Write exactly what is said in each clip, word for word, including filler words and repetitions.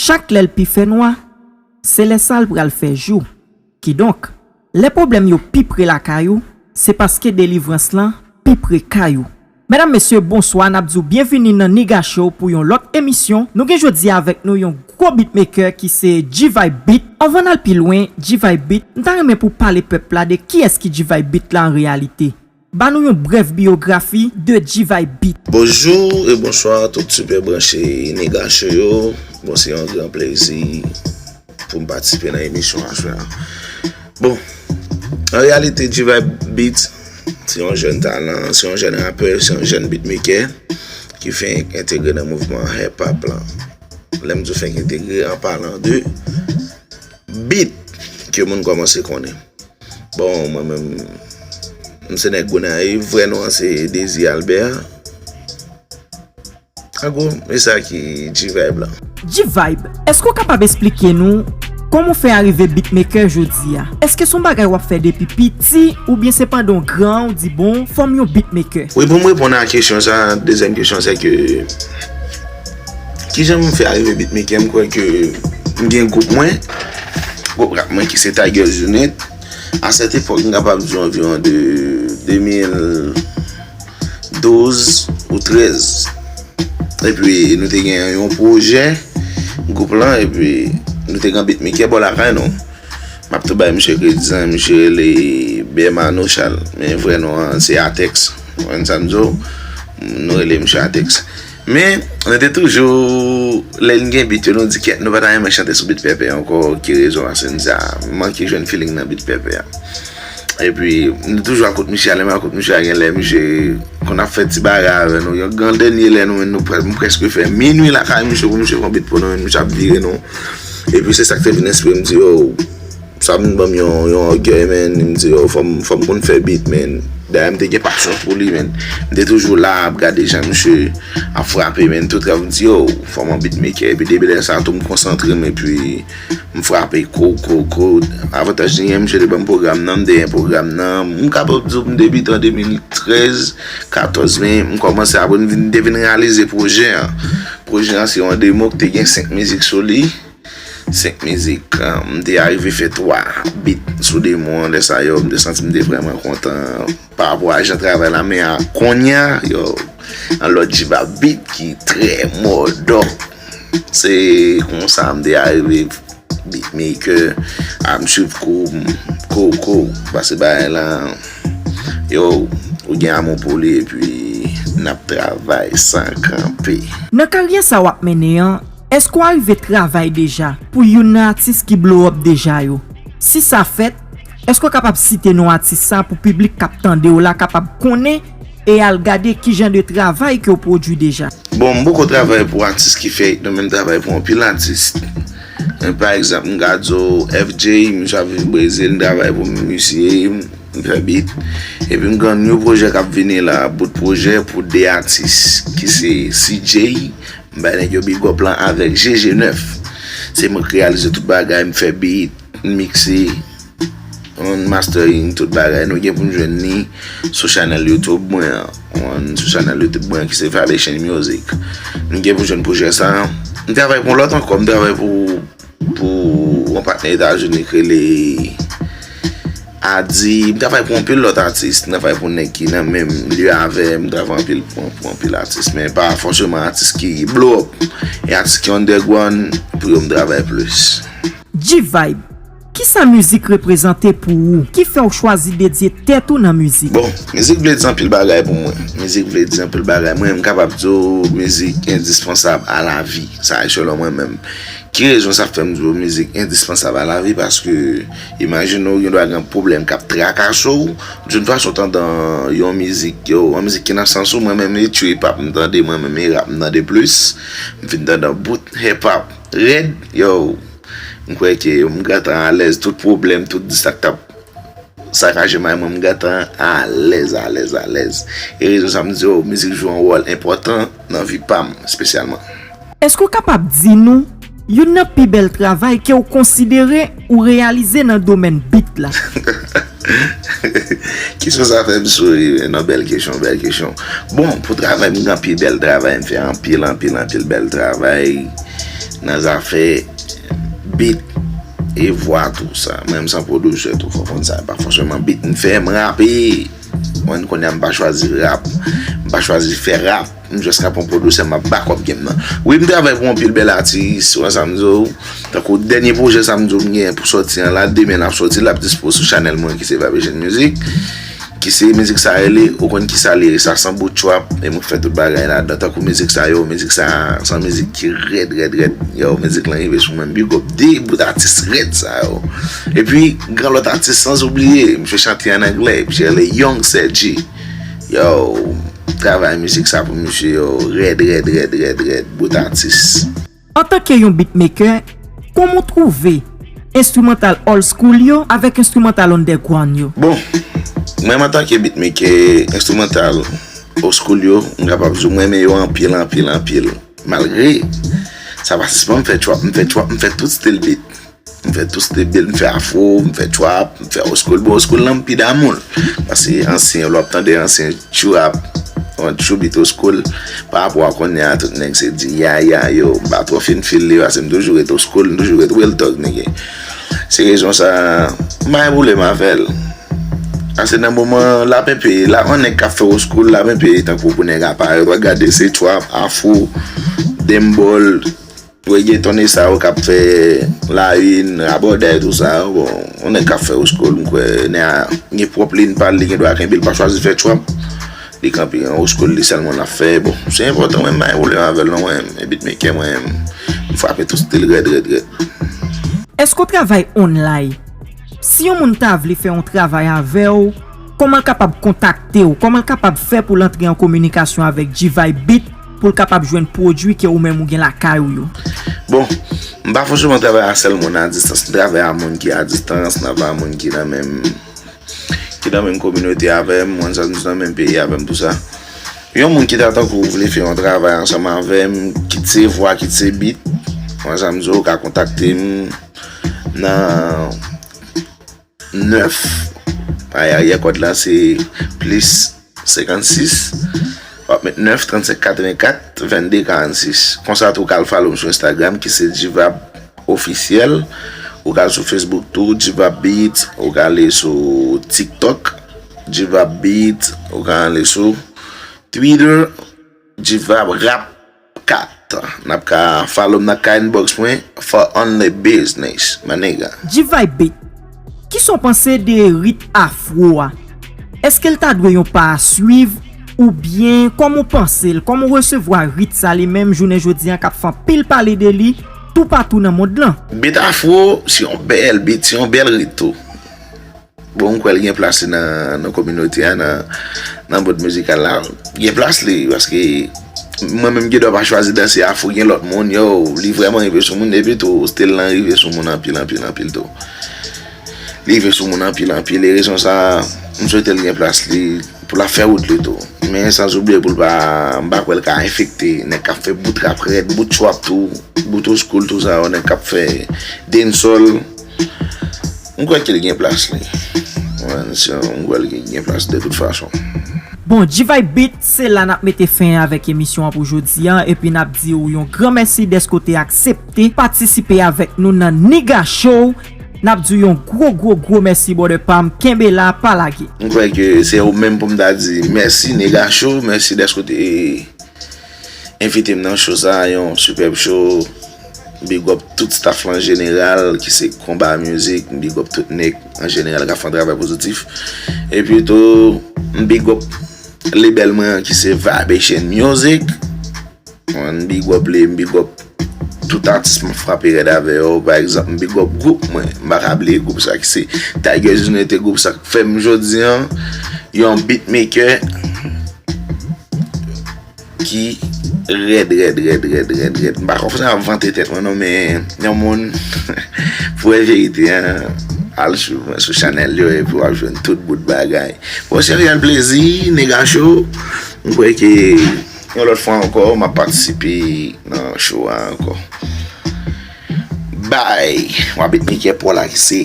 Chak lè l pi fè nwa, se lè sa l pral fè jou. Kidonk, lè pwoblèm yo pi pre lakay ou, se paske delivrans lan pi pre kay ou. Medam, mesye, bonswa, n ap di w byenvini nan Niga Show pou yon lòt emisyon. Nou gen jodi a avèk nou yon gwo beatmaker ki se G-Vibe Beat. Anvan n al pi lwen, G-Vibe Beat, m ta renmen pou w pale pèp la de kiyès ki G-Vibe Beat la an reyalite. Ba nou yon brèf biyografi de G-Vibe Beat. Bonjou e bonswa tout sipè branche Niga Show yo. Bon, se yon gran plezi pou m patisipe nan emisyon aswè a. Bon, an reyalite, G-Vibe Beat se yon jèn talan, se yon jèn rapè, se yon jèn beatmaker ki fenk entegre nan mouvman hip hop lan. Lè m di w fenk entegre, an palan de beat ke moun kòmanse konnen. Bon, mwen menm, m se nèg Gonayiv, vrè non an se Désir Albert. An gwo, e sa ki G-Vibe lan. G-Vibe, èske w kapab esplike nou kòman w fè arive beatmaker jodi a? Èske se yon bagay w ap fè depi piti, oubyen se pandan w gran ou di, "Bon, fò m yon beatmaker"? Wi, pou m reponn a kesyon sa, dezyèm kesyon, se ke kijan m fè arive beatmaker, m kwè ke m gen gwoup mwen, gwoup rap mwen ki se Tigers Unit. A sèt epòk, m kapab di w anviwon de de mil douz ou trèz. Epi, nou te gen yon pwojè, gwoup lan, epi nou te gen beatmaker bò lakay nou. M ap tou bay misye kredi, misye rele Bermano Charles, men vrè non an se Atex. Ou konprann sa m di w? Nou rele misye Atex. Men, nou te toujou, lè n gen beat yo, nou di kèt, nou pa ta renmen chante sou beat pèpè ankò, ki rezon, paske n di a, m manke jwenn feeling nan beat pèpè a. Epi, m te toujou al kot misye a, lè m al kot misye a, gen lè misye konn ap fè ti bagay avè nou. Yon gran dènye lè nou, nou, m prèske fè minui lakay misye pou misye fè yon beat pou nou, men misye ap vire nou. Epi, se sa k te vin enspire m di, yo, sa vin ban m yon, yon ògèy, men, m di, yo, fò m, fò m konn fè beat, men. Dayè, m te gen pasyon pou li, men. M te toujou la, ap gade jan misye ap frape, men. Tout rèv m di, yo, fò m yon beatmaker. Epi, depi lè sa a tou, m konsantre m, epi m frape kou, kou, kou. Avantaj li gen, misye te ban m pwogram nan, m te gen pwogram nan. M kapab di w m debite an de mil trèz, katòz, men m kòmanse apre m vin, te vin reyalize pwojè an. Pwojè an se yon demo ki te gen senk mizik sou li. Senk mizik, ah, m te arive fè twa beat sou demo an. Lè sa yo, m te santi m te vrèman kontan pa rapò a jan travay la men a kounye a, yo, yon lòt G-Vibe Beat ki trè mòdò. Se konsa m te arive beatmaker, a m swiv kou, kou, kou, pase bagay la, yo, ou gen amou pou li, epi n ap travay san kanpe. Nan karyè sa w ap mennen an, èske w arive travay deja pou youn nan atis ki blow up deja yo? Si sa fèt, èske w kapab site non atis sa pou piblik k ap tande w la kapab konnen e al gade ki jan de travay ke w pwodui deja? Bon, m poko travay pou atis ki fè hit non, men m travay pou anpil atis. Men pa egzanp, m ka di w F J, misye ap viv Brezil, m travay pou misye, m fè beat. Epi m gen yon pwojè k ap vini la, bout pwojè pou de atis, ki se C J, m bay nèg yo big up lan avèk G G nèf. Se mwen k reyalize tout bagay, m fè beat, m mikse, m mastering, tout bagay. Nou gen pou n jwenn li sou chanèl YouTube mwen an. Sou chanèl YouTube mwen ki se Valation Music. Nou gen pou jwenn pwojè sa. M travay pou yon lòt ankò, m travay pou, pou yon patnè Etazini ki rele Adi. M travay pou anpil lòt atis, m travay pou nèg ki nan menm lye avè m, m travay anpil pou, pou anpil atis, men pa fòseman atis ki blow up. E atis ki underground, pou yo m travay plis. G-Vibe, kisa mizik reprezante pou ou? Ki fè w chwazi dedye tèt ou nan mizik? Bon, mizik vle di anpil bagay pou mwen. Mizik vle di anpil bagay. Mwen, m kapab di w mizik endispansab a lavi. Sa e selon mwen menm. Ki rezon sa fè m di w mizik endispansab a lavi? Paske, imajine w, gen dwa gen pwoblèm k ap trakase w. D'une façon, w tande yon mizik, yo, yon mizik ki nan sans ou, mwen menm, e tchou hip hop m tande, mwen menm, e rap m tande plis. M fin tande bout hip hop rèd, yo. M kwè ke m gentan alèz, tout pwoblèm, tout di sa k t ap sakaje may mwen, m gentan alèz, alèz, alèz. E rezon sa m di yo, mizik jwe yon wòl enpòtan nan vi pa m, espesyalman. Èske w kapab di nou youn nan pi bèl travay ke w konsidere ou reyalize nan domèn beat la? Kesyon sa fè m souri, men non, bèl kesyon, bèl kesyon. Bon, pou travay, m gen anpil bèl travay, m fè anpil, anpil, anpil bèl travay nan zafè beat e vwa, tou sa. Mwen, m se pwodisè tou, fò konn sa, pa fòseman beat m fè, m rape. Mwen, kounye a, m pa chwazi rap, m pa chwazi fè rap. M jis ka pran pwodisè, m ap back up game nan. Wi, m travay pou anpil bèl atis, ou wè sa m di w. Tankou dènye pwojè sa m di w m gen pou sòti an la, demen l ap sòti, l ap dispo sou chanèl mwen ki se Vibration Music. Ki se mizik sa rele, ou konn kisa li ye, sa se yon bout trap, e mwen fè tout bagay ladan. Tankou mizik sa yo, mizik sa se yon mizik ki rèd, rèd, rèd. Yo, mizik lan rive sou mwen, big up de bout atis rèd sa yo. Epi, gen lòt atis san oubliye, misye chante an anglè, misye rele Young Sergi. Yo, travay mizik sa pou misye yo, rèd, rèd, rèd, rèd, rèd, bout atis. Antanke yon beatmaker, kòman w twouve enstrimantal old school yo avèk enstrimantal underground yo? Bon, mwen menm antanke beatmaker, enstrimantal old school yo, m kapab di w mwen renmen yo anpil, anpil, anpil. Malgre sa pa sispann fè trap, m fè trap, m fè tout stil beat. M fè tout stil beat, m fè afro, m fè trap, m fè old school. Bon, old school lan m pi damou l. Paske ansyen, lè w ap tande ansyen trap, yon trap beat old school, pa rapò a kounye a, tout nèg se di ya, ya, yo. M pa twò fin feel li, paske m toujou ret old school, m toujou ret real talk, nèg. Se rezon sa, m pa gen pwoblèm avè l. Paske nan moman, l ap enpe, l ap yon nèg k ap fè old school, l ap enpe tankou pou nèg aparèt, w ap gade se trap, afro, dancehall, reggaeton e sa yo k ap fè la une, rabòday, tou sa yo. Bon, yon nèg k ap fè old school, m kwè, nèg a gen pwòp liy pa l, li gen dwa kenbe l, pa chwazi fè trap. Li kanpe an old school, li sèlman l ap fè. Bon, se enpòtan, mwen, m pa gen pwoblèm avè l, non, mwen, e beatmaker, mwen, m frape tout stil rèd, rèd, rèd. Èske w travay online? Si yon moun ta vle fè yon travay avè w, kòman l kapab kontakte w? Kòman l kapab fè pou l antre an kominikasyon avèk G-Vibe Beat pou l kapab jwenn pwodui ke ou menm ou gen lakay ou yo? Bon, m pa fòseman travay a sèl moun a distans, m travay a moun ki a distans, m travay a moun ki nan menm, ki nan menm kominote avè m, moun sa, nan menm peyi avè m, tou sa. Yon moun ki ta tankou w vle fè yon travay ansanm avè m, kit se vwa, kit se beat, moun sa, m di w, ou ka kontakte m nan nèf. Aryè kòd la se plis senkannsis. W ap met nèf, trannsenk, katrevenkat, vennde, karannsis. Konsa tou, w ka al follow m sou Instagram ki se G-Vibe Officiel. Ou ka al sou Facebook tou, G-Vibe Beat. Ou ka ale sou TikTok, G-Vibe Beat. Ou ka ale sou Twitter, G-Vibe Rap kat. N ap ka follow m, n ap ka inbox mwen for only business, my nigga. G-Vibe Beat, kisa w panse de rit afro a? Èske l ta dwe yon pa a swiv? Oubyen, kòman w panse l? Kòman w resevwa rit sa li menm jounen jodi a k ap fè anpil pale de li toupatou nan mond lan? Beat afro, se yon bèl beat, se yon bèl rit tou. Bon, m kwè l gen plas li nan, nan kominote a, nan, nan mond mizikal la. Gen plas li, paske mwen menm gen dwa pa chwazi danse afro, gen lòt moun, yo, li vrèman rive sou moun, epi tou, stil lan rive sou moun anpil, anpil, anpil tou. Li rive sou moun anpil, anpil, e rezon sa, m swete l gen plas li, pou l ap fè wout li tou. Men, san oubliye pou l pa, m pa kwè l ka enfekte nèg k ap fè bout rap rèd, bout trap tou, bout old school, tou sa yo, nèg k ap fè dancehall. M kwè ke l gen plas li. Mwen, se, m kwè l gen, gen plas de tout fason. Bon, G-Vibe Beat, se la n ap mete fen avèk emisyon an pou jodi a, epi n ap di w yon gran mèsi dèske w te aksepte patisipe avèk nou nan Niga Show. N ap di w yon gwo, gwo, gwo mèsi, brother pa m, kenbe la, pa lage. M kwè ke se ou menm pou m ta di mèsi, Niga Show, mèsi dèske w te envite m nan show sa, yon superb show. Big up tout staff lan an jeneral, ki se Konba Music, m big up tout nèg an jeneral k ap fè yon travay pozitif. Epi tou, m big up label mwen an ki se Vibration Music. M big up li, m big up tout atis m ap frape rèd avè yo. Pa egzanp, m big up gwoup mwen, m pa ka bliye gwoup sa ki se Tiger Unity, gwoup sa k fè m jodi an yon beatmaker ki rèd, rèd, rèd, rèd, rèd, rèd. M pa konn sa ap vante tèt mwen non, men yon moun pou wè verite an, al swiv mwen sou chanèl yo epi w ap jwenn tout bout bagay. Bon, se yon reyèl plezi, Niga Show. M kwè ke yon lòt fwa ankò, m ap patisipe nan show a ankò. Bay, w ap met Mickey Paul la ki se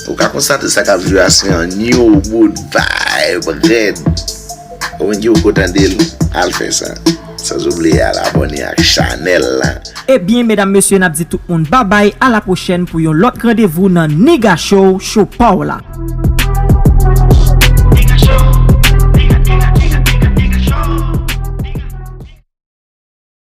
Ou ka konstate sa k ap jwe a se yon new boot vibe red. Ou menm ki poko tande l, al fè sa. San oubliye al abòne ak chanèl la. Ebyen, medam, mesye, n ap di tout moun babay, a la pwochèn pou yon lòt randevou nan Niga Show, show pa w la.